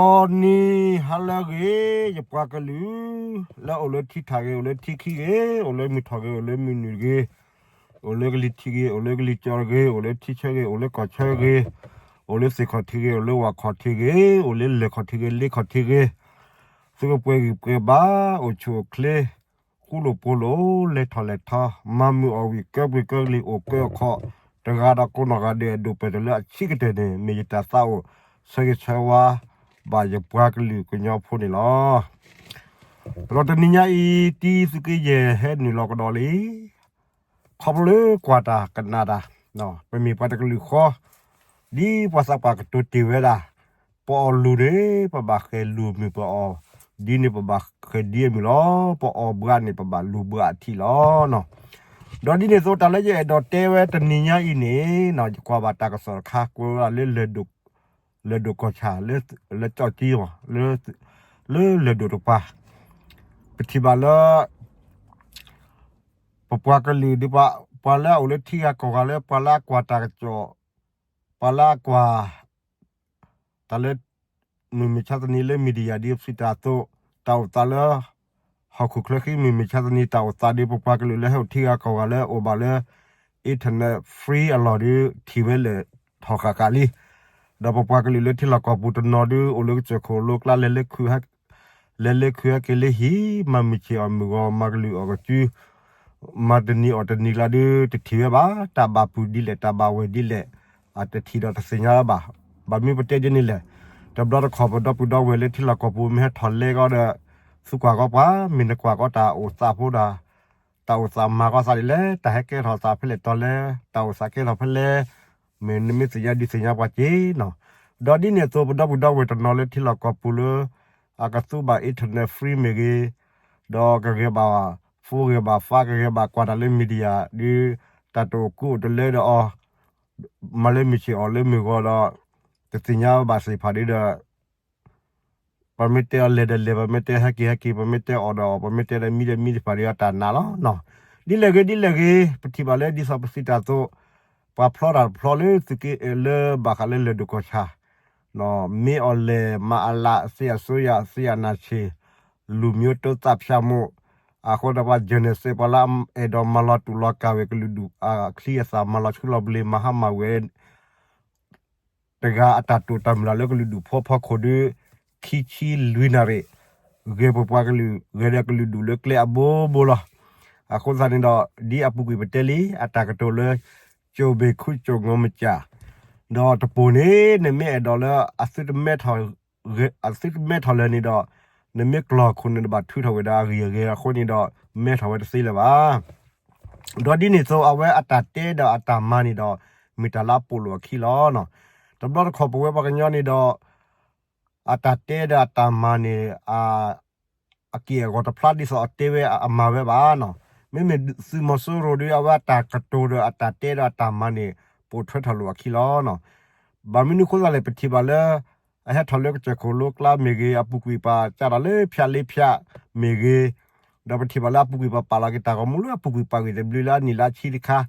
အီၤနံၤဟါလၢအဂ့ၤ, ယပှၤကလုာ် လၢအိၣ်လၢထံထၣ်ဂ့ၤ, အိၣ်လၢထံခံဂ့ၤ, အိၣ်လၢမုၢ်ထီၣ်ဂ့ၤ, အိၣ်လၢမုၢ်နုာ်ဂ့ၤ, အိၣ်လၢကလံၤထံးဂ့ၤ, အိၣ်လၢကလံၤကၠီဂ့ၤ, အိၣ်လၢထံဆၢဂ့ၤ, အိၣ်လၢကီၢ်ဆၢဂ့ၤ, အိၣ်လၢသ့ၣ်ခီၣ်ထံးဂ့ၤ, အိၣ်လၢဝၣ်ခီၣ်ထံးဂ့ၤ, အိၣ်လၢလၢၢ်ခီၣ်ထံးဂ့ၤ, လ့ခီၣ်ထံးဂ့ၤ, သုကပှဲၤဂံၢ်ပှဲၤဘါ, အိၣ်ဆူၣ်အိၣ်ချ့, ဃူလိာ်ဖိးလိာ်, လဲၤထီၣ်လဲၤထီ, မၤမုာ်အီၣ်ဝံၣ်, ကၢပှ့ၤကၢကလံၤ, အိၣ်ကၢအိၣ်ခီ, တဂၤဒီးကိးနီၢ်ဂၤဒဲး, ဒိၣ်ပၢၢ်တၢ်လၢအဆံးကတၢၢ်န့ၣ် မ့ၢ်ယတၢ်သးအိၣ် ဆၢဂ့ၤဆၢဝါ ဘၣ်ယပှၤကလုာ်ကညီဖိန့ၣ်လီၤ. ဒီးတနံၤညါအံၤ တံသုးက့ယဲၢ်ဟဲနုာ်လီၤကဒီးလံ ခီဖျိလၢကွၢ်တၢ်ကနၣ်တၢ်, ပမ့ၢ်ပှၤတကလုာ်ဃီ, ဒ်ပှၤသးပှၢ်ကတိၤတ့ၢ်ဝဲဒၣ်, ပအီၣ်လူၤန့ၣ် ပဘၣ်ဃဲၤလူၤမုၢ်ပအီၣ်, ဒ်န့ၣ်ပဘၣ်ဃဲၤဒ်အမုၢ်လီၤ, ပအီၣ်ဘှးန့ၣ် ပဘၣ်လူၤဘှးအထံးလီၤ. ဒီးဒ်န့ၣ်အသိး တၢ်လၢယအဲၣ်ဒိးတဲဝဲတနံၤညါအံၤန့ၣ်, ယကွၢ်ဘၣ်တၢ်ကစီၣ်တခါ ကွဲးဝဲဒၣ်လၢ လၢၢ်ဒိၣ်ကီၢ်ဆၣ် လၢကၠီၣ်ကၠံ, လၢလၢၢ်ဒိၣ်တပၤ, ပထံၣ်ဘၣ်လၢ ပပှၤကလုာ်ဒ်ပှၤလၢအအိၣ်လၢထံဂၤကီၢ်ဂၤလၢ ပှၤလၢအကွၢ်တၢ်ကစီၣ်, ပှၤလၢအကွၢ် တၢ်လၢ မုၢ်မဆါတနံၤလၢ media ဒ်ပစံးတၢ်အသိး, တၢ်အိၣ်သးလၢ ဟီၣ်ခိၣ်ချၢဃံ မုၢ်မဆါတနံၤ တၢ်အိၣ်သးဒီး ပပှၤကလုာ်လၢဟဲအိၣ်ထံဂၤကီၢ်ဂၤလၢအိၣ်ဘၣ်လၢ internet free အလီၢ်ဒီး ထံၣ်ဝဲလၢာ်ထီၣ်ဃၣ်ဃၣ်လံ. ဒီးပပှၤကလုာ်လၢထံလီၢ်ကီၢ်ပူၤတနီၤဒီး အိၣ်လၢကစၢၢ်ခိၣ်လိကျါ လဲၤလၢခု လဲၤလၢခုဟဲက့ၤလၢဟံၣ်, မၤမုၢ်ဆ့ၣ်အီၣ်မုၢ်ဂီၤ, မၤကလုၢ်အီၣ်ကစု, မၤတနံၤအီၣ်တနံၤကျါဒီး တထံၣ်ဝဲဘၣ် တၢ်ဘၣ်ပုၢ်ဒ်လဲၣ် တၢ်ဘၣ်ဝဲၢ်ဒ်လဲၣ်, အတထံၣ်ဒီးတသ့ၣ်ညါဘၣ်. ဘၣ်မနုၤပတဲဒ်န့ၣ်လဲၣ်, တဘျီတခီၣ် ပဒီပုၢ်ဒီဝဲၢ်လၢထံလီၢ်ကီၢ်ပူၤ မ့ၢ်ဟဲထီၣ်လဲကီဒီး သုကွၢ်ကီပှၤ, မ့ၢ်နကွၢ်ကီတၢ်အိၣ်သးဖိဒီး တၢ်အိၣ်သးမၤကီသးဒ်လဲၣ်, တၢ်ဟဲကဲထီၣ်သးဖဲလဲၣ်တီၤလဲၣ်, တၢ်အိၣ်သးကဲထီၣ်ဖဲလဲၣ်, မ့ၢ်နမ့ၢ်သ့ၣ်ညါဒုးသ့ၣ်ညါပှၤက့ၤနီၤ. ဒီးဒ်န့ၣ်အသိး ပဒီပုၢ်ဒီဝဲၢ်တနီၤလၢထံလီၢ်ကီၢ်ပူၤလၢ အကသူဘၣ် internet free မ့ၢ်ဂ့ၤ, ဒီးကဂဲၤဘၣ် phone ဂဲၤဘၣ် ဖး ကဂဲၤဘၣ်ကွၢ်တၢ်လၢ media ဒီး တၢ်တအိၣ်ကူအိၣ်တလၢဒီးအီၤ, မၤလၢမုၢ်ဆ့ၣ်အီၣ်လၢမုၢ်ဂီၤဒီး တသ့ၣ်ညါဘၣ်သ့ၣ်တဖၣ်ဒီး ပမ့ၢ်တဲအီၤလဲၤဒီးလဲၤ, ပမ့ၢ်တဲဟဲက့ၤဟဲက့ၤ, ပမ့ၢ်တဲအီၣ်ဒီးအီၣ်, ပမ့ၢ်တဲဒီးမံဒီးမံတဖၣ်ဒီးအတၢ်နာ်လီၤ. ဒ်လဲၣ်ဂ့ၤဒ်လဲၣ်ဂ့ၤ ပထံၣ်ဘၣ်လၢဒ်သိးပစံးတၢ်အသိး, ပှၤဖျီတၢ်တဖျီလၢသုးက့ လၢဘၣ်ဃးလၢလၢၢ်ဒိၣ်ကီၢ်ဆၣ်, မ့ၢ်အီၤလဲၤ မၤအလး စစ်အစိုးရ စစ်အာဏာရှင် လူမျိုးတုံးသတ်ဖြတ်မှု, အဃိဒီးပှၤ genocide ပှၤလၢအအဲၣ်ဒိးမၤလီၤတူာ်လီၤကာ်ဝဲကလုာ်ဒူၣ် အချံအသၣ်မၤလီၤဆှုလီၤဘျ့ မၤဟါမၢ်ဝဲ တဂၤအတၢ်တိာ်တၢ်မုၢ်လၢ်လၢကလုာ်ဒူၣ်ဖိအဖီခိၣ်ဒီး ခံဆံလွံၢ်နၣ်ရံၣ်, ဂဲၤပပှၤကလုာ် ဂဲၤဒီးကလုာ်ဒူၣ်လၢကျဲအဘိဘိလီၤ. အဃိသတးန့ၣ်ဒီး ဒ်အပူၤကွံာ်ပတဲလံ အတၢ်ကတိၤလၢ ကြိုဘီခု ကြိုငိုမကျၢ်, ဒီးတပိၢ်န့ၣ် နမ့ၢ်အဲၣ်ဒိးလၢ အသုတမဲထီၣ် အသုတမဲထီၣ်လၢာ်န့ၣ်ဒီး နမ့ၢ်ကျီၢ်ခိၣ်န့ၣ် နဘၣ်ထုးထီၣ်ဝဲဒၣ်အဂံၢ်အဂဲၤအဃိန့ၣ်ဒီး မဲထီၣ်ဝဲတသ့လၢၤဘၣ်. ဒီးဒ်န့ၣ်အသိး အဝဲအတၢ်တဲဒီးအတၢ်မၤန့ၣ်ဒီး မ့ၢ်တၢ်လၢအပိာ်လိာ်အခံလီၤ. တဘျီတခီၣ်ပဝဲပှၤကညီန့ၣ်ဒီး အတၢ်တဲဒီးအတၢ်မၤန့ၣ် အက့ၢ်အဂီၤတဖျါဒ်သိးအတဲဝဲအမၤဝဲဘၣ်နီၤ. မ့မ့ၢ်သုးမီၤစိရိၤဒီး အဝဲအတၢ်ကတိၤဒီးအတၢ်တဲဒီးအတၢ်မၤန့ၣ် ပိာ်ထွဲထီၣ်လိာ်အခံလီၤ. ဘၣ်မနုၤအဃိသတးလဲၣ် ပထံၣ်ဘၣ်လၢ အဟဲထီၣ်လၢကစၢၢ်ခိၣ်လိကျါမ့ၢ်ဂ့ၤ, အပူၤကွံာ်ပာ်စးထီၣ်လၢဖၠးလ့ဖၠးမ့ၢ်ဂ့ၤ, ဒီးပထံၣ်ဘၣ်လၢအပူၤကွံာ်ပာ်ပာ်လီၤက့ၤတၢ်ဂီၤမူလၢအပူၤကွံာ်ပာ်ဂ့ၤတဘျုးလၢအနံၣ်လၢအဆံတခါ,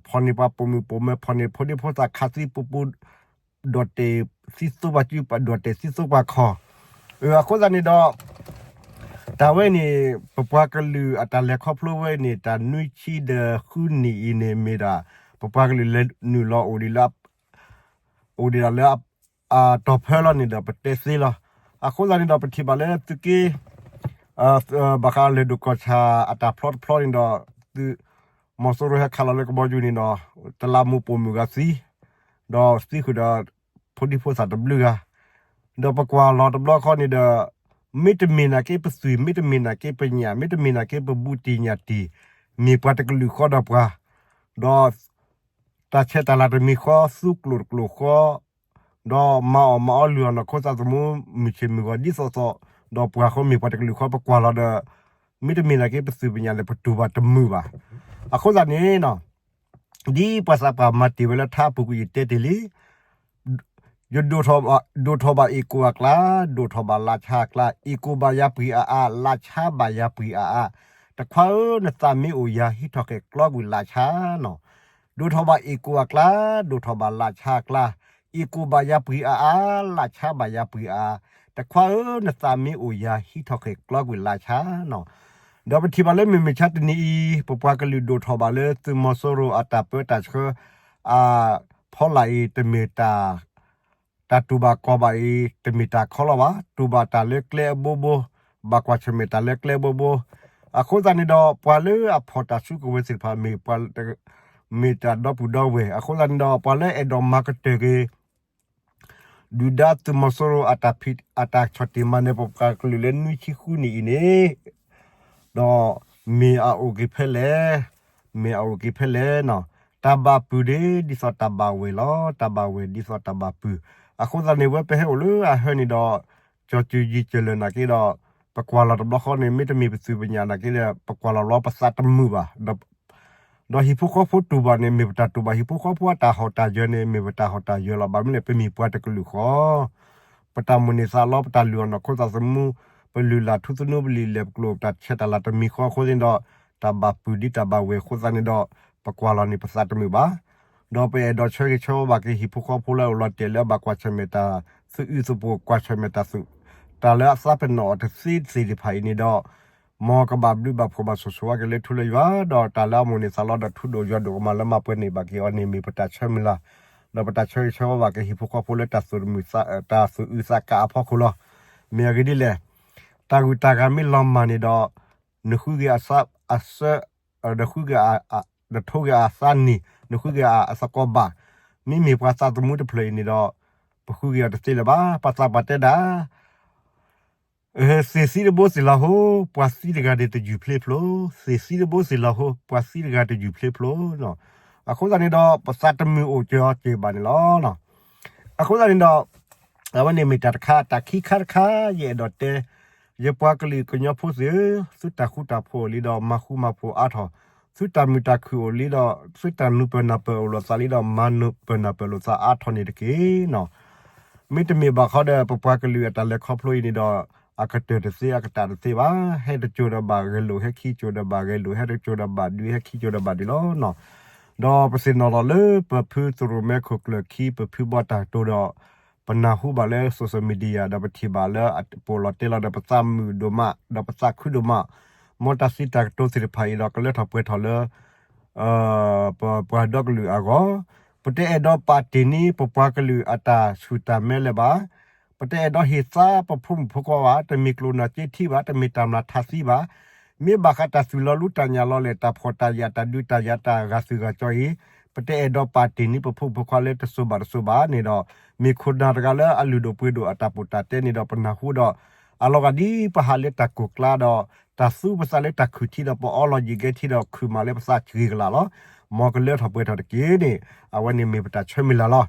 ဖီၣ်န့ၢ်ပှၤပိာ်မုၣ်ပိာ်မၢၤ, ဖီၣ်န့ၢ်ဖိဒံဖိသၣ်ခးသံပူပူ ဒီးတဲာ်သံသိပှၤစု, ဒီးတဲာ်သံသိပှၤခီၣ်. အဃိသတးန့ၣ်ဒီး တၢ်ဝဲန့ၣ် ပပှၤကလုာ်အတၢ်လဲၤခီဖျိဝဲန့ၣ် တၢ်နွံဆံဒီးဃုနံၣ်အံၤန့ၣ်မ့ၢ်ဒၣ် ပပှၤကလုာ်လဲၤနုာ်လီၤအိၣ်ဒံးလၢ အိၣ်ဒံးဒၣ်လၢ အတီၢ်ဖဲလီၤန့ၣ်ဒီး ပတဲသ့လီၤ. အဃိသတးန့ၣ်ဒီး ပထံၣ်ဘၣ်လၢသုးက့ ဘၣ်ဃးလၢၢ်ဒိၣ်ကီၢ်ဆၣ်အတၢ်ဖျီတဖျီန့ၣ်ဒီး သုးမီၤစိရိၤဟဲခးလီၤလၢကဘီယူၤန့ၣ်ဒီး တလးမူးပိာ်မုၣ်ဂၤသံ, ဒီးသံဃုာ်ဒီး ဖိဒံဖိသၣ်တဘျုးဂၤ, ဒီးပကွၢ်လီၤတဘျီဃီန့ၣ်ဒီး မ့တမ့ၢ်နာ်က့ပသွံၣ်, မ့တမ့ၢ်နာ်က့ပညၣ်, မ့တမ့ၢ်နာ်က့ပဘူးတံၢ်ညၣ်တံၢ်, မ့ၢ်ပှၤတကလုာ်ဃီဒီးပှၤ, ဒီး တၢ်ဆဲးတၢ်လၤတမံၤဃီ, သူကျိာ်တကျိာ်ဃီ, ဒီးမၤအီၣ်မၤအီလုၢ်အီၣ်နီၢ်ခိသးသမူ မုၢ်ဆ့ၣ်မုၢ်ဂီၤဒ်သိးသိး, ဒီးပှၤဃီမ့ၢ်ပှၤတကလုာ်ဃီ ပကွၢ်လီၤဒီး မ့တမ့ၢ်နာ်က့ပသွံၣ်ပညၣ်န့ၣ် ပတူၢ်ဘၣ်တမုာ်ဘၣ်. အဃိသတးန့ၣ် ဒ်ပှၤသးပှၢ်မၤတ့ၢ်ဝဲလၢထါအပူၤကွံာ်ယတဲတ့ၢ်လံ, ယဒိၣ်ထီၣ်ဘၣ် ဒိၣ်ထီၣ်ဘၣ်အ့ၣ်ကိၣ်အကျါ, ဒိၣ်ထီၣ်ဘၣ်လၣ်ဆါအကျါ, အ့ၣ်ကိၣ်ဘၣ်ယၤပှံၤအါအါ, လၣ်ဆါဘၣ်ယၤပှံၤအါအါ, တခွါဧၢ, နသးမ့ၢ်အိၣ်ယၤ ဟံးထီၣ်ဃဲၣ်ကျီကွံာ်လၣ်ဆါနီၤ. ဒိၣ်ထီၣ်ဘၣ်အ့ၣ်ကိၣ်အကျါ, ဒိၣ်ထီၣ်ဘၣ်လၣ်ဆါအကျါ, အ့ၣ်ကိၣ်ဘၣ်ယၤပှံၤအါအါ, လၣ်ဆါဘၣ်ယၤပှံၤအါအါ, တခွါဧၢ, နသးမ့ၢ်အိၣ်ယၤ ဟံးထီၣ်ဃ့ၢ်ကျီကွံာ်လၢဆါနီၤ. ဒီးပထံၣ်ဘၣ်လၢမုၢ်မဆါတနံၤအံၤ ပပှၤကလုာ်ဒိၣ်ထီၣ်ဘၣ်လၢသုးမီၤစိရိၤအတၢ်ပၢတၢ်ဆှၢ အဖီလာ်အံၤ တမ့ၢ်တၢ် တၢ်တူၢ်ဘၣ်ကီၢ်ဘၣ်အံၤ တမ့ၢ်တၢ်ခီလီၤဘၣ်, တူၢ်ဘၣ်တၢ်လၢကျဲအဘိဘိ, ဘၣ်ကွၢ်ဆၢၣ်မဲာ်တၢ်လၢကျဲအဘိဘိ. အဃိသတးန့ၣ်ဒီး ပှၤလၢအဖီၣ်တၢ်စုကဝဲၤသ့ၣ်တဖၣ် မ့ၢ်ပှၤ မ့ၢ်တၢ်ဒီပုၢ်ဒီဝဲၢ်. အဃိသတးန့ၣ်ဒီး ပှၤလၢအဲၣ်ဒိးမၤကတၢၢ်က့ၤ ဒုၣ်ဒါသုးမီၤစိရိၤ အတၢ်ဆီၣ်တံၢ်မၤနၢၤ ပပှၤကလုာ်လၢနွံဆံဃုနံၣ်အံၤန့ၣ် ဒီးမ့ၢ်အအိၣ်က့ၤဖဲလဲၣ်, မ့ၢ်အအိၣ်က့ၤဖဲလဲၣ်နီၤ. တၢ်ဘၣ်ပုၢ်ဒ် ဒ်သိးတၢ်ဘၣ်ဝဲၢ်လီၤ, တၢ်ဘၣ်ဝဲၢ်ဒ်သိးတၢ်ဘၣ်ပုၢ်. အဃိသတးန့ၣ် ဝဲပဟဲအိၣ်လၢအဟၢန့ၣ်ဒီး ကၠီၤစၢၤယံၤစၢၤလၢာ်နာ်က့ဒီး ပကွၢ်လီၤတဘျီဃီန့ၣ် မ့တမ့ၢ်ပသုးပညၣ်နာ်က့ဒီး ပကွၢ်လီၤလီၤပသးတမုာ်ဘၣ်. ဒီးဟံၣ်ဖိဃီဖိတူၢ်ဘၣ်န့ၣ် မ့ၢ်ပတၢ်တူၢ်ဘၣ်, ဟံၣ်ဖိဃီဖိအတၢ်ဟီၣ်တၢ်ယၢၤန့ၣ် မ့ၢ်ပတၢ်ဟီၣ်တၢ်ယၢၤလီၤ. ဘၣ်မနုၤလဲၣ် ပမ့ၢ်ပှၤတကလုာ်ဃီ ပတၢ်မိၣ်န့ၢ်သးလီ ပတၢ်လုၢ်အီၣ်နီၢ်ခိသးသမူ ပလုၢ်လၢ်ထူသနူ ပလုၢ်လဲၢ်ပကျိာ် ပတၢ်ဆဲးတၢ်လၤတမံၤဃီအဃိသတးဒီး တၢ်ဘၣ်ပုၢ်ဒ်တၢ်ဘၣ်ဝဲၢ်အဃိသတးန့ၣ်ဒီး ပကွၢ်လီၤန့ၣ်ပသးတမုာ်ဘၣ်. ဒီးပအဲၣ်ဒိးဆၢဂ့ၤဆၢဝါဘၣ်က့ၤဟံၣ်ဖိဃီဖိလၢအိၣ်လီၤတဲာ်လၢအဘၣ်ကွၢ်ဆၢၣ်မဲာ်တၢ် သုးအုးသပိး ကွၢ်ဆၢၣ်မဲာ်တၢ်သုး တၢ်လၢအသးပ့ၤနီၣ်အီၤတသ့သ့ၣ်တဖၣ်အံၤန့ၣ်ဒီး မ်ကဘၣ်ဘျုးဘၣ်ဖှိၣ်ဘၣ်ဆိၣ်ဂ့ၤဆိၣ်ဝါက့ၤလၢထူလၢယွၤ ဒီးတၢ်လၢအမိၣ်န့ၢ်သးလီဒီးထူဒိၣ်ယွၤဒိၣ်ကမၤလၢမၤပှဲၤန့ၢ်ဘၣ်က့ၤအီၤန့ၣ် မ့ၢ်ပတၢ်ဆၢမုၢ်လၢ်, ဒီးပတၢ်ဆၢဂ့ၤဆၢဝါဘၣ်က့ၤဟံၣ်ဖိဃီဖိလၢတၢ်သူၣ်တမုာ်သး တၢ်သူၣ်အုးသးကးအဖီခိၣ်လီၤ. မ့ၢ်အဂ့ၢ်ဒ်လဲၣ်, တၢ်ဂုၤတၢ်ဂၤမ့ၢ်လီၤမၢ်န့ၣ်ဒီး နဃုဂ့ၤအသးအဆၢ နဃုဂ့ၤ နထိဂ့ၤအသးနံၣ် နဃုဂ့ၤအသကိးဘၣ်, မ့မ့ၢ်ပှၤသးသမူတဖျၢၣ်အံၤန့ၣ်ဒီး ပဃုဂ့ၤအီၤတသ့လၢၤဘၣ်. ပှၤသးပှၢ်တဲဒၣ် သ့ၣ်သံတဘိသ့ၣ်လီၤဟိ, ပှၤသံတဂၤန့ၣ်တယုၢ်ဖျ့ဖျိ, သ့ၣ်သံတဘိသ့ၣ်လီၤဟိ, ပှၤသံတဂၤတယုၢ်ဖျ့ဖျိ. အဃိသတးန့ၣ်ဒီး ပသးတမုာ်အိၣ်စၢၤအီၤစၢၤဘၣ်န့ၣ်လီၤ. အဃိသတးန့ၣ်ဒီး အဝဲန့ၣ်မ့ၢ်တၢ်တခါ တၢ်ခံခါတခါ ယအဲၣ်ဒိးတဲ ယပှၤကလုာ်ကညီဖိသ့ၣ်ဧၢ, သုတၢ်ဃူတၢ်ဖိးအိၣ်လံဒီး မၤဃူမၤဖိးအါထီၣ်, သုတၢ်မုာ်တၢ်ခုၣ်အိၣ်လံဒီး သုတၢ်နုာ်ပၢၢ်နၢ်ပၢၢ်အိၣ်လိာ်သးလံဒီး မၤနုာ်ပၢၢ်နၢ်ပၢၢ်လိာ်သးအါထီၣ်န့ၣ်တက့ၢ်နီၤ. မ့တမ့ၢ်ဘၣ်ဃီဒီး ပပှၤကလုာ်အတၢ်လဲၤခီဖျိအံၤန့ၣ်ဒီး အကတၢၢ်တသ့ အကတၢၢ်တသ့ဘၣ်. ဟဲတစိၤဒီးဘၣ်ဂဲၤလိာ်, ဟဲခံစိၤဒီးဘၣ်ဂဲၤလိာ်, ဟဲတစိၤဒီးဘၣ်ဒုး, ဟဲခံစိၤဒီးဘၣ်ဒုးလီၤနီၤ. ဒီးပသ့ၣ်နီၣ်ထီၣ်လၢပဖုသရိၣ်မဲခိၣ်ကျၢၢ်ခံ ပဖုဘီတၢ်ကတိၤဒီး ပနၢ်ဟူဘၣ်လၢ social media ဒီးပထံၣ်ဘၣ်လၢအပိာ်လီၤတဲလီၤဒီး ပသးမုာ်ဒိၣ်မး ဒီးပသးခုဒိၣ်မး, မ်တၢ်စံးတၢ်ကတိၤသ့ၣ်တဖၣ်အံၤဒီး ကလၢထီၣ်ပှဲၤထီၣ်လၢ ပပှၤဒီကလုာ်အဂီၢ်, ပတအဲၣ်ဒိးပာ်တ့ၢ်န့ၢ် ပပှၤကလုာ်အတၢ်ဆူၣ်တၢ်မဲလၢၤဘၣ်. ပတအဲၣ်ဒိးဟ့ၣ်သါပဖိမုၣ်ဖိခွါဘၣ်, တမ့ၢ်ကျိၣ်နၢ်က့ထံဘၣ်, တမ့ၢ်တၢ်မျၢ်ထးသံဘၣ်. မ့ၢ်ဘၣ်ဃးတၢ်သူၣ်လီၤလူတၢ်ညၣ်လီၤလဲၢ် တၢ်ဖှီၣ်တၢ်ယာ် တၢ်ဒုးတၢ်ယၤ တၢ်ဂာ်သူၣ်ဂာ်ကၠီအံၤ, ပတအဲၣ်ဒိးပာ်တ့ၢ်န့ၢ်ပဖိမုၣ်ဖိခွါလၢတစိၤဘၣ်တစိၤဘၣ်န့ၣ်ဒီး, မ့ၢ်ခိၣ်နၢ်တဂၤလၢအလုၢ်ဒိၣ်ပှ့ၤဒိၣ်အတၢ်ပီးတၢ်တဲန့ၣ်ဒီး ပနၢ်ဟူဒီး အလီၤဂာ်ဒ်ပဟးလၢတၢ်ကိၢ်ကျါဒီး တၢ်သူပသးလၢတၢ်ခုၣ်ထံဒီး ပအီလီၤယံာ်ကဲထံဒီး ခုၣ်မးလၢပသးဆံးဂ့ၤကလာ်လီၤ. မ်ကလၢထီၣ်ပှဲၤထီၣ်တက့ၢ်န့ၣ် အဝဲန့ၣ်မ့ၢ်ပတၢ်ဆၢမုၢ်လၢ်လီၤ.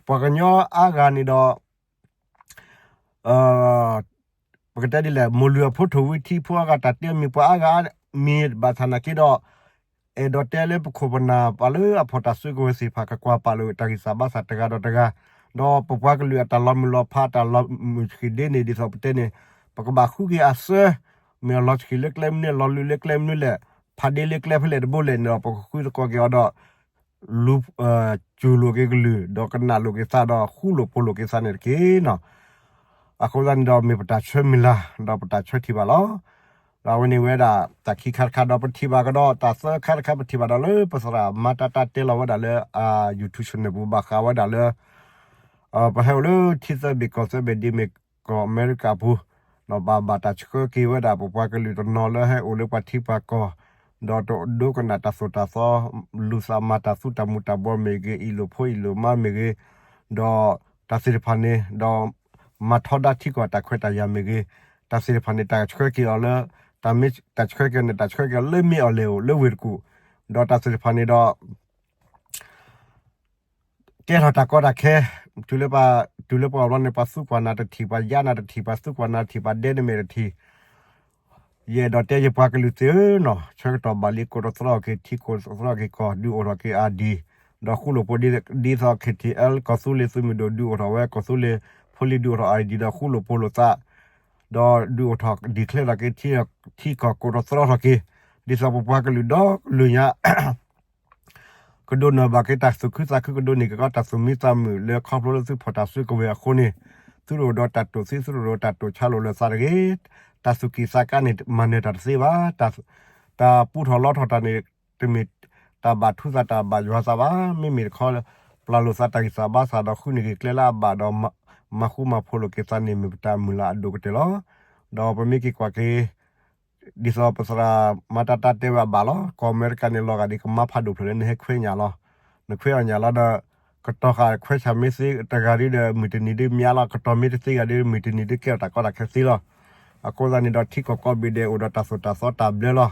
ပှၤကညီအါဂၤန့ၣ်ဒီး ပကတဲဒ်လဲၣ်, မိၢ်လုၢ်အဖိထိၣ်ဝံထံဖိအါဂၤ တၢ်တဲမ့ၢ်ပှၤအါဂၤ မ့ၢ်ဘၣ်ဆၣ်နာ်က့ဒီး အဲၣ်ဒိးတဲလၢပခိၣ်ပနၢ်ပှၤလၢအဖီၣ်တၢ်စုကဝဲၤသ့ၣ်တဖၣ် ကကွၢ်ပာ်လိာ်တၢ်ဂံၢ်စၢ်ဘါစၢ်တဂၤဒီးတဂၤ, ဒီးပပှၤကလုာ်အတၢ်လီၤမုၢ်လီၤဖး တၢ်လီၤမုၢ်ဆံးဒ့န့ၣ် ဒ်သိးပတဲန့ၣ် ပကဘၣ်ဃုက့ၤအစၢ မ့ၢ်အလီၤဆံးလၢကျဲမနုၤလဲၣ်, လီၤလုၢ်လၢကျဲမနုၤလဲၣ်, ဖးဒ့လၢကျဲဖဲလဲၣ်တဘိလဲၣ်န့ၣ်ဒီး ပကဃုသကိးက့ၤအီၤဒီး လူၤ စူၢ်လိာ်က့ၤကလုၢ် ဒီးကနၣ်လိာ်က့ၤသးဒီးဃူလိာ်ဖိးလိာ်က့ၤသးန့ၣ်တက့ၢ်နီၤ. အဃိသတးန့ၣ်ဒီးမ့ၢ်ပတၢ်ဆၢမုၢ်လၢ် ဒီးပတၢ်ဆၢထံၣ်ဘၣ်လီၤ. ဒီးအဝဲန့ၣ်ဝဲဒၣ် တၢ်ခံခါတခါ ဒီးပထံၣ်ဘၣ်ကဒီး တၢ်သၢခါတခါ ပထံၣ်ဘၣ်ဒီးလၢပသရၣ်မၤတၢ်တၢ်တဲလီၤဝဲဒၣ်လၢ အ YouTube channel ပူၤ ဘၣ်ဃးဝဲဒၣ်လၢ ပဟဲအိၣ်လၢထံသၢဘ့ၣ်ကီၢ်သၢဘ့ၣ် ဒ်မ့ၢ်ကီၢ်အမဲရကၤပူၤ, ဒီးဘၣ်ဘၣ်တၢ်ဆှၢက့ၤဝဲဒၣ် ပပှၤကလုာ်တနီၤလၢဟဲအိၣ်လၢပှၤထံပှၤကီၢ်, ဒီးတဒိကနၣ်တၢ်သိၣ်တၢ်သီ, လူၤသးမၤတၢ်သူတၢ်မူၤတၢ်ဘှီးမ့ၢ်ဂ့ၤ, အံၣ်လိာ်ဖိအံၣ်လိာ်မါမ့ၢ်ဂ့ၤ, ဒီးတၢ်သ့ၣ်တဖၣ်န့ၣ်, ဒီးမၤထီဒါထံကီၢ်တၢ်ခွဲးတၢ်ယာ်မ့ၢ်ဂ့ၤ, တၢ်သ့ၣ်တဖၣ်န့ၣ် တၢ်ဆှၢက့ၤအီၤလၢ, တၢ်မ့ၢ်တၢ်ဆှၢက့ၤန့ၣ် တၢ်ဆှၢက့ၤအီၤလၢမ့ၢ်အီၣ်လဲၣ်အိၣ်လၢဝ့ၢ်တကူၣ်, ဒီးတၢ်သ့ၣ်တဖၣ်န့ၣ်ဒီး ကဲထီၣ်တၢ်ကီတၢ်ခဲ, တုၤလၢပှၤ, တုၤလၢပှၤအီၤဘျီန့ၣ် ပှၤသူကွၢ်နၤတထံၣ်, ပှၤယါနၤတထံၣ်, ပှၤသူကွၢ်နၤတထံၣ်, ပှၤဒဲနမဲာ်တထံၣ်, ယအဲၣ်ဒိးတဲယပှၤကလုာ်သ့ၣ်ဧၢနီၤ, ဆၢကတီၢ်ဘၣ်လံ ကိးတသြီက့ၤထံ ကိးတသြီက့ၤကီၢ်, ဒုးအိၣ်ထီၣ်က့ၤ ID, ဒီးဃူလိာ်ဖိး ဒ်သိး KTL ကီၢ်သူလ့ၤသုးမုၢ်ဒိၣ် ဒုးအိၣ်ထီၣ်ဝဲ ကီၢ်သူလ့ၤဖိလံၤ ဒုးအိၣ်ထီၣ် ID ဒီးဃူလိာ်ဖိးလိာ်သး, ဒီးဒုးအိၣ်ထီၣ် declare ထီၣ်က့ၤ ထံကီၢ်ကိးတသြီထီၣ်က့ၤ, ဒ်သိးပပှၤကလုာ်ဒီကလုာ်ညါ ကဒိးန့ၢ်ဘၣ်က့ၤတၢ်သူၣ်ခုသးခု, ကဒိးန့ၢ်က့ၤကီးတၢ်သူၣ်မံသးမုာ်လၢခီဖျိလၢသုဖီၣ်တၢ်စုကဝဲၤအဃိန့ၣ်, သုတအိၣ်ဒီးတၢ်တိာ်သံ သုတအိၣ်ဒီးတၢ်တိာ်ဆါလိာ်လၢသးတဂ့ၤ. တၢ်သူၣ်ကံၢ်သးကါန့ၣ် မၤနၢၤတၢ်တသ့ဘၣ်. တၢ်ပူထီၣ်လီထီၣ်တၢ်န့ၣ် တမ့ၢ်တၢ်ဘၣ်ထူသးတၢ်ဘၣ်ယွၤသးဘၣ်. မ့မ့ၢ်တခီ ပျၢ်လိာ်သးတၢ်ဂံၢ်စၢ်ဘါစၢ်ဒီးဃုန့ၢ်က့ၤကျဲလၢအဘၣ်ဒီး မၤဃူမၤဖိးလိာ်က့ၤသးန့ၣ် မ့ၢ်ပတၢ်မုၢ်လၢ်အဒိၣ်ကတၢၢ်လီၤ. ဒီးပမ့ၢ်က့ၤကွၢ်က့ၤ ဒ်သိးပသရၣ်မၤတၢ်တၢ်တဲဝဲအဘၣ်လီၤ. ကီၢ်အမဲရကၤန့ၣ် လီၤဂာ်ဒ်ကမါဖးဒိၣ်ဖျၢၣ်လၢနဟဲခွဲးညၣ်လီၤ. နခွဲးအီၣ်ညၣ်လီၤဒီး ကတီၤဃာ်ခွဲးဆၣ်မ့ၢ်သ့တဂၤဒ်ဒီးမုၢ်တနံၤဒ်မ့ၢ်အါလီၤ. ကတီၤမ့ၢ်တသ့ဂၤဒ်မုၢ်တနံၤဒ်ကဲထီၣ်တၢ်ကီတၢ်ခဲသ့လီၤ. အဃိသတးန့ၣ်ဒီး ထံကီၢ်ကိးဘ့ၣ်ဒဲးအိၣ်ဒီးတၢ်သိၣ်တၢ်သီတၢ်ဘျၢလီၤ.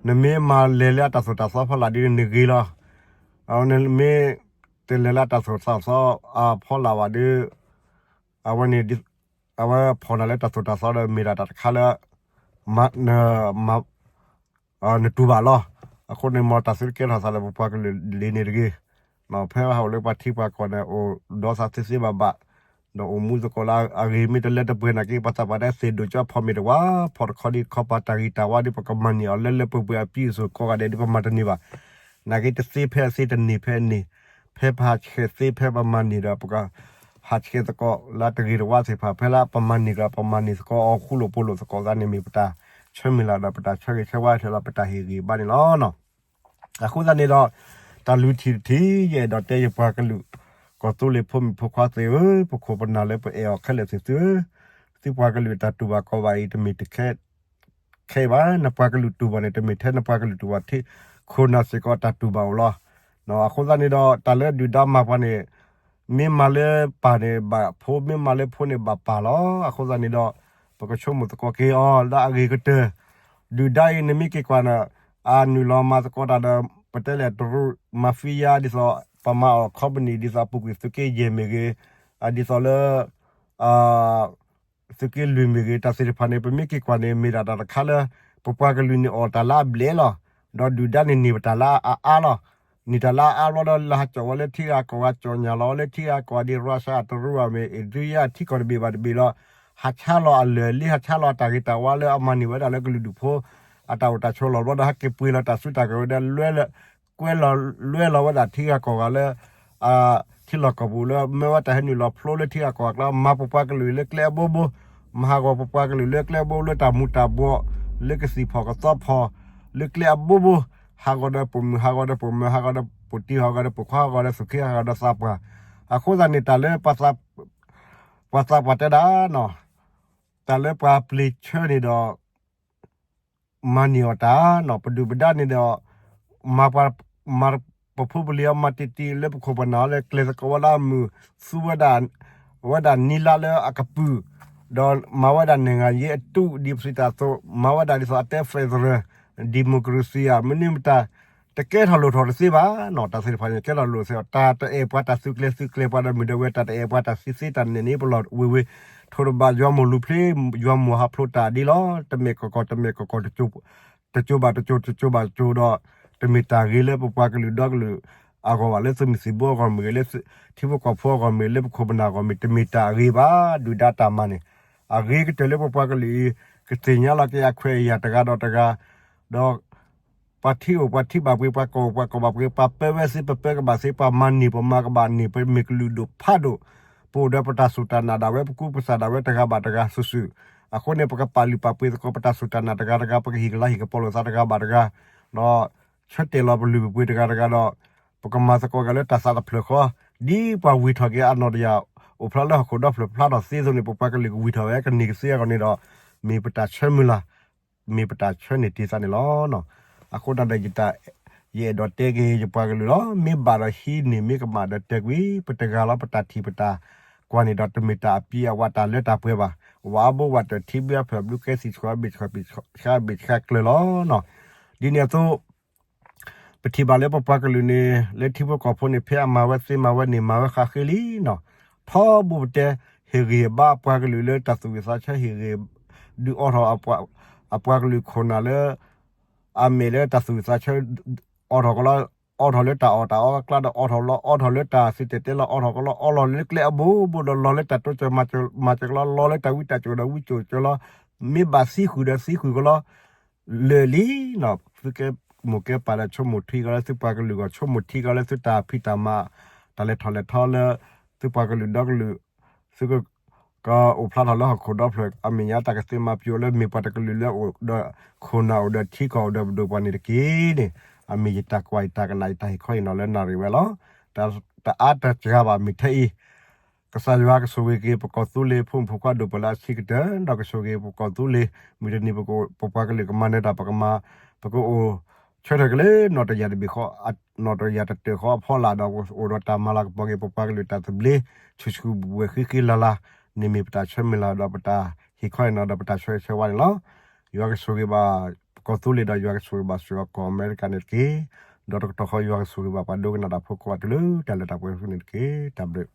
နမ့ၢ်မၤလဲၤလၢအတၢ်သိၣ်တၢ်သီဖီလာ်ဒ်န့ၣ် နဂ့ၤလီၤ. နမ့ၢ်တလဲၤလၢအတၢ်သိၣ်တၢ်သီအဖီလာ်ဘၣ်ဒီး အဝဲန့ၣ် အဝဲဖီၣ်နၤလၢတၢ်သိၣ်တၢ်သီဒီး မ့ၢ်ဒၣ်တၢ်တခါလၢ နတူၢ်ဘၣ်လီၤ. အဃိန့ၣ် မ်တၢ်သုတကဲထီၣ်သးလၢပပှၤကလုာ်လံန့ၣ်တဂ့ၤ. ဖဲဟးအိၣ်လၢပှၤထံပှၤကီၢ်န့ၣ် အိၣ်ဒီးသးသ့သ့ဘၣ်ဘၣ်, ဒီးအိၣ်မူသကိးလၢအဂ့ၤမ့ၢ်တလၢတပှဲၤနာ်က့ ပှၤသးပှၢ်တဲသ့ၣ်ဒိၣ်ကၠီဖီမ့ၢ်တဝါ, ဖီၣ်တခီဒံးတခီ ပှၤတၢ်ဂံၢ်တၢ်ဝါဒီး ပကမၤန့ၢ်အီၤလၢလၢပှဲၤပှဲၤအပြံအသိးကိးဂၤဒဲးဒီး ပမၤတန့ၢ်ဘၣ်. နာ်က့တသ့ဖဲအသ့ တန့ၢ်ဖဲအန့ၢ်, ဖဲပဟးဆှဲးသ့ ဖဲပမၤန့ၢ်ဒီး ပကဟးဆှဲးသကိးလၢတဂ့ၤတဝါသ့ၣ်တဖၣ် ဖဲလၢပမၤန့ၢ်ကဒီး ပမၤန့ၢ်သကိးအီၤ ဃူလိာ်ဖိးလိာ်သကိးသးန့ၣ် မ့ၢ်ပတၢ်ဆၢမုၢ်လၢ်ဒီး ပတၢ်ဆၢဂ့ၤဆၢဝါထဲလီၤ ပတၢ်ဟ့ၣ်ဂံၢ်ဘါန့ၣ်လီၤ. အဃိသတးန့ၣ်ဒီး တၢ်လုၢ်ထံၣ်တထံၣ် ယအဲၣ်ဒိးတဲယပှၤကလုာ် ကီၢ်သူလ့ၤဖိမုၣ်ဖိခွါသ့ၣ်ဧၢ, ပခိၣ်ပနၢ်လၢပအဲၣ်အီၤခဲလၢာ်သ့ၣ်သုဧၢ, သုပှၤကလုာ်တၢ်တူၢ်ဘၣ်ခီၣ်ဘၣ်အံၤ တမ့ၢ်တခဲ ခဲအံၤဘၣ်. နပှၤကလုာ်တူၢ်ဘၣ်န့ၣ် တမ့ၢ်ထဲနပှၤကလုာ်တူၢ်ဘၣ် ထံခိၣ်နၢ်စ့ၢ်ကီးတၢ်တူၢ်ဘၣ်အိၣ်လီၤ. အဃိသတးန့ၣ်ဒီး တၢ်လၢဒုၣ်ဒါမၤပှၤန့ၣ် မ့ၢ်မၤလၢပၢ်န့ၣ်ဘၣ်ဖိ, မ့ၢ်မၤလၢဖိန့ၣ်ဘၣ်ပၢ်လီၤ. အဃိသတးန့ၣ်ဒီး ပကဆိကမိၣ်သကိးက့ၤအီၤလၢအဂ့ၤကတၢၢ်. ဒုၣ်ဒါအံၤ နမ့ၢ်က့ၤကွၢ်န့ၣ် အနုာ်လီၤမၤသကိးတၢ်ဒီး ပတဲလဲၣ်တရူး mafia ဒ်သိး ပမၤအီၤ company ဒ်သိးအပူၤကွံာ်သုးက့ယဲၢ်မ့ၢ်ဂ့ၤ, ဒ်သိးလၢ သုးက့လွံၢ်မ့ၢ်ဂ့ၤ တၢ်သ့ၣ်တဖၣ်န့ၣ် ပမ့ၢ်က့ၤကွၢ်န့ၣ် မ့ၢ်ဒၣ်တၢ်တခါလၢ ပပှၤကလုာ်န့ၣ်အီၣ်တၢ်လၢအဘျဲၣ်လီၤ. ဒီးဒုၣ်ဒါန့ၣ်န့ၢ်ပတၢ်လၢအအါလီၤ. န့ၢ်တၢ်လၢအအါလီၤဒီး လၢဟးကၠီၣ်ဝဲလၢထံဂၤကီၢ်ဂၤ ကၠီၣ်ညၣ်လီၤဝဲလၢထံဂၤကီၢ်ဂၤဒ် Russia တရူးမ့ၢ် Iran ထံကီၢ်တဘ့ၣ်ဘၣ်တဘ့ၣ်လီၤ. ဟးဆါလီၤအလၢၢ်လံ ဟးဆါလီၤအတၢ်ဂ့ၤတၢ်ဝါလၢအမၤန့ၢ်ဝဲဒၣ်လၢ ကလုာ်ဒူၣ်ဖိ အတၢ်အိၣ်တၢ်ဆိးလီၢ်ဘျီဒီး ဟဲက့ၤပှ့ၤလီၤတၢ်စုတၢ်ကဝဲၤဒီး လွဲလီၤဝဲဒၣ်ထံဂၤကီၢ်ဂၤလၢ ထံလီၢ်ကီၢ်ပူၤလၢ မၢဝဲတၢ်ဟဲနုာ်လီၤဖျိလၢထံဂၤကီၢ်ဂၤကျါ မၤပပှၤကလုာ်လၢကျဲအဘိဘိ, မၤဟးဂီၤပပှၤကလုာ်လၢကျဲအဘိ လၢတၢ်မူၤတၢ်ဘှီး, လၢကသံၣ်ဖီၣ်ကသီဖီၣ်, လၢကျဲအဘိဘိ, ဟးဂီၤဒီးပိာ်မုၣ် ဟးဂီၤဒီးပိာ်မၢၤ ဟးဂီၤဒီးပိာ်တံၢ် ဟးဂီၤဒီးပိာ်ခွါ ဟးဂီၤဒီးသူၣ်က့ ဟးဂီၤဒီးသးပှၢ်. အဃိသတးန့ၣ် တၢ်လၢ ပှၤသးပှၢ်တဲဒၣ်နီၤ, တၢ်လၢပှၤပျ့ၤဆၢန့ၣ်ဒီး မၤန့ၢ်အီၤတၢ်နီၤ, ပဒုၣ်ပဒါန့ၣ်ဒီး မၤပှၤ မၤပဖိပလံၤအီၤ မၤတံၢ်တံၢ်လၢပခိၣ်ပနၢ်အီၤလၢ ကျဲၤသကိးဝဲလၢအမုာ် သူဝဲဒၣ် ဝဲဒၣ်နံၤလါလၢအကပုာ်, ဒီးမၤဝဲဒၣ် နိုင်ငံရေးအတု ဒ်ပစံးတၢ်အသိး မၤဝဲဒၣ်ဒ်သိးအတဲ federal democracy ဧါ မနုၤမတၤ တကဲထီၣ်လိၣ်ထီၣ်တသ့ဘၣ်နီၤ, တၢ်သ့ၣ်တဖၣ်န့ၣ် ကဲထီၣ်လိၣ်သ့အီၤ တၢ်တအဲၣ်ပှၤတၢ်သုးကျဲၤသုးကျဲၤပှၤဒီးမုၢ်ဒီးဝဲ တၢ်တအဲၣ်ပှၤတၢ်သံသ့တၢ်နဲၣ်န့ၣ် ပလီၢ်ဝ့ၤဝ့ၤ ထိၣ်တဘၣ်ယွၤမိၢ်လူၤဖျ့ ယွၤမိၢ်ဟးဖျိးတၢ်ဒ်လီၤ, တမ့ၢ်ကီၢ်ကီၢ်တမ့ၢ်ကီၢ်ကီၢ် တစိၤဘၣ်တစိၤ တစိၤဘၣ်တစိၤဒီး တမ့ၢ်တၢ်ဂ့ၤလၢပပှၤကလုာ်ဒီကလုာ်အဂီၢ်ဘၣ်, လၢသုးမုၢ်သံၣ်ဘိအဂီၢ်မ့ၢ်ဂ့ၤ, လၢထံဖိကီၢ်ဖိအဂီၢ်မ့ၢ်ဂ့ၤ, လၢပခိၣ်ပနၢ်အဂီၢ်မ့ၢ် တမ့ၢ်တၢ်အဂ့ၤဘၣ်, ဒုၣ်ဒါတၢ်မၤန့ၣ် အဂ့ၤကတၢၢ်လၢပပှၤကလုာ်အံၤ ကသ့ၣ်ညါလီၤက့ၤအခွဲးအယာ်တဂၤဒီးတဂၤ, ဒီး ပှၤထံအိၣ်ပှၤထံဘၣ်ပှ့ၤ ပှၤကီၢ်အိၣ်ပှၤကီၢ်ဘၣ်ပှ့ၤ ပှၤပၢဝဲသ့ ပပၢကဘၣ်သ့ ပှၤမၤန့ၢ်ပမၤကဘၣ်န့ၢ် ပမ့ၢ်ကလုာ်ဒိၣ်ဖးဒိၣ်, ပအိၣ်ဒီးပတၢ်စူၢ်တၢ်နာ်ဒၣ်ဝဲ ပကူပသးဒၣ်ဝဲတဂၤဘၣ်တဂၤစုာ်စုာ်, အဃိန့ၣ် ပကပာ်လုၢ်ပာ်ပှ့ၤသကိးပတၢ်စူၢ်တၢ်နာ်တဂၤတဂၤ ပကဟ့ၣ်ကလၤဟ့ၣ်ကပီၤလိာ်သးတဂၤဘၣ်တဂၤ, ဒီး ဆၢတဲာ်လီၤပလုၢ်ပပှ့ၤတဂၤတဂၤဒီး ပကမၤသကိးက့ၤလၢတၢ်သးတဖျၢၣ်ဃီ, ဒ်ပှၤဝံၤထီၣ်က့ၤအနီၢ်တယၢ် အိၣ်ဖျါလၢဟီၣ်ခိၣ်ဒီဖျၢၣ်ဖျါထီၣ်သ့အသိးန့ၣ် ပပှၤကလုာ်ကဝံၤထီၣ်ဝဲ ကန့ၢ်ကသ့အဂီၢ်န့ၣ်ဒီး မ့ၢ်ပတၢ်ဆၢမုၢ်လၢ်, မ့ၢ်ပတၢ်ဆၢန့ၢ်တ့ၢ်သးန့ၣ်လီၤ. အဃိဒၣ်ဒီးယတၢ် ယအဲၣ်ဒိးတဲက့ၤယပှၤကလုာ်လီၤ. မ့ၢ်ဘၣ်ဒီးဟံးန့ၢ် မ့ၢ်ကမၣ်ဒီးတဲကွံာ်, ပတဂၤလီၤ ပတၢ်ထံၣ်ပတၢ်ကွၢ်န့ၣ်ဒီး တမ့ၢ်တၢ်အပျံၤအဝါတၢ်လၢတၢ်ပှဲၤဘၣ်. ဝၤအဘိဝၤတၢၢ်ထံဘုအဖျၢၣ်ဘျုး ကဲသံၣ်ဆှီဘ့ၣ်ဆှီ ဘ့ၣ်ဆှီဘ့ၣ်ဆှီကျၢၤလီၤ. ဒ်န့ၣ်အသိး ပထံၣ်ဘၣ်လၢပပှၤကလုာ်န့ၣ် လၢထံဖိကီၢ်ဖိန့ၣ် ဖဲအမၤဝဲသ့မၤဝဲန့ၣ် မၤဝဲဃးဃ့လံနီၤ. ထီဘိပတဲ ဟ့ၣ်ဂံၢ်ဘါအပှၤကလုာ်လၢတၢ်သူၣ်ဝံၣ်သးဆၢ ဟ့ၣ်ဂံၢ်ဒုးအိးထီၣ် အပှၤကလုာ်ခိၣ်နၢ်လၢ အမဲာ်လၢတၢ်သူၣ်ဝံၣ်သးဆၢ အိးထီၣ်ကလီ အိးထီၣ်လၢတၢ်အီၣ်တၢ်အီအကျါဒီး အိးထီၣ်လီၤ အိးထီၣ်လၢတၢ်စံၣ်တဲၤတဲလီၤ အိးထီၣ်ကလီ အိးထီၣ်လၢကျဲအဘိဘိဒီး လီၤလၢတၢ်တိစၢၤမၤစၢၤကလီ လီၤလၢတၢ်ဝံတၢ်စၢၤဒီးဝံစၢၤကလီ မ့ၢ်ဘၣ်သံဃုာ်ဒီးသံဃုာ်ကလီ လၢာ်လံနီၤ. သုကဲမိၢ်ကဲပၢ်ဒီး ဆိကမိၣ်ထံကီလၢသုပှၤကလုာ်အဂီၢ် ဆိကမိၣ်ထံကီလၢသုတၢ်ဖံးတၢ်မၤ တၢ်လဲၤထီၣ်လဲၤထီလၢ သုပှၤကလုာ်ဒီကလုာ် သုက ကအိၣ်ဖျါထီၣ်လၢဟီၣ်ခိၣ်ဒီဖျၢၣ်အမဲာ်ညါ တၢ်ကသ့မၤပျိလၢမ့ၢ်ပှၤတကလုာ်လၢအိၣ်ဒီးခိၣ်နၢ်အိၣ်ဒီးထံကီၢ်အိၣ်ဒီးပဒိၣ်ပှၤန့ၣ်တက့ၢ်န့ၣ်, အမ့ၢ်ယတၢ်ကွၢ်ယတၢ်ကနၣ် ယတၢ်ဟ့ၣ်ခီဟ့ၣ်နီၤလၢနၣ်ရံၣ်ဝဲလီၤ. တအါတစှၤဘၣ်မ့ၢ်ထဲအံၤ ကစၢ်ယွၤကဆိၣ်ဂ့ၤက့ၤ ပကီၢ်သူလ့ၤဖိမုၣ်ဖိခွါဒိၣ်ပၢလၢအဆံးကတၢၢ် ဒီးကဆိၣ်ဂ့ၤပကီၢ်သူလ့ၤ မုၢ်တနံၤပကအိၣ် ပပှၤကလုာ်ကမၤနၢၤတၢ် ပကမၤ ပကအိၣ်ဆၢထၢၣ်က့ၤလၢနီၣ်တယၢ်တဘ့ၣ်ဃီ နီၣ်တယၢ်တတၢၢ်ဃီအဖီလာ်ဒီး အိၣ်ဒီးတၢ်မၤလၤကပီၤက့ၤ ပပှၤကလုာ်တၢ်သဘျ့ ဆူၣ်ဆူၣ်ဘှဲၣ်ဃံဃံလၤလၤ န့ၣ်မ့ၢ်ပတၢ်ဆၢမုၢ်လၢ်ဒီးပတၢ်ဟ့ၣ်ခီဟ့ၣ်နီၤဒီးပတၢ်ဆၢဂ့ၤဆၢဝါန့ၣ်လီၤ. ယွၤကဆိၣ်ဂ့ၤဘၣ် ပကီၢ်သူလ့ၤဒီးယွၤကဆိၣ်ဂ့ၤဘၣ်စ့ၢ်ကီးကီၢ်အမဲရကၤန့ၣ်တက့ၢ်. ဒီးတကတီၢ်ဃီ ယွၤကဆိၣ်ဂ့ၤဘၣ်ပှၤဒိကနၣ်တၢ်ဖိကိးဂၤဒဲးလၢတၢ်လၢတၢ်ပှဲၤဆူန့ၣ်တက့ၢ်. တၢ်ဘျုး